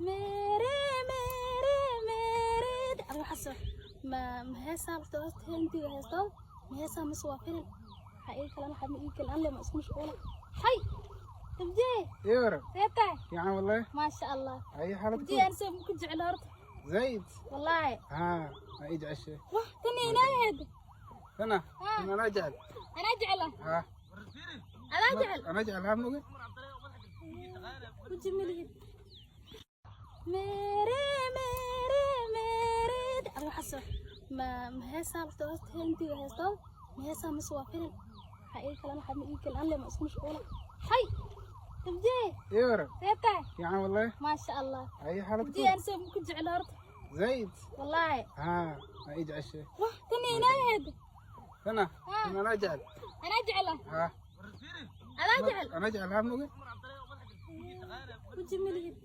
Mere mere mere. Adiga waxaas ma heesaa horta? Horta intii heesto ma heesaa mise waa filin? Waxaa ii kalan, waxaa ma ii kalan alle ma isku mashquula. Hay tabjee. Yara. See tahay? Fiican wallahi. Maasha Allah. Ay xaalad? Tabjee, aan soo ku jecel horta. Zaid. Wallaahi. Haa, ma ii jeceshay. Wah, tani inaa ahayd. Tana. Ah. Tana anaa jecel. Anaa jecla. Haa. Adaa jecel. Anaa jecel, haa, moge. Weji malihid. Mere mere mere. Adiga waxaas ma heesaa horta? Horta intii heesto ma heesaa mise waa filin? Waxaa ii kalan, waxaa ma ii kalan alle ma isku mashquula. Hay tabjee. Yara. See tahay? Fiican wallahi. Maasha Allah. Ay xaalad? Tabjee, aan soo ku jecel horta. Zaid. Wallaahi. Haa, ma ii jeceshay. Wah, tani inaa ahayd. Tana. Ah. Tana anaa jecel. Anaa jecla. Haa. Adaa jecel. Anaa jecel, haa, moge. Weji malihid.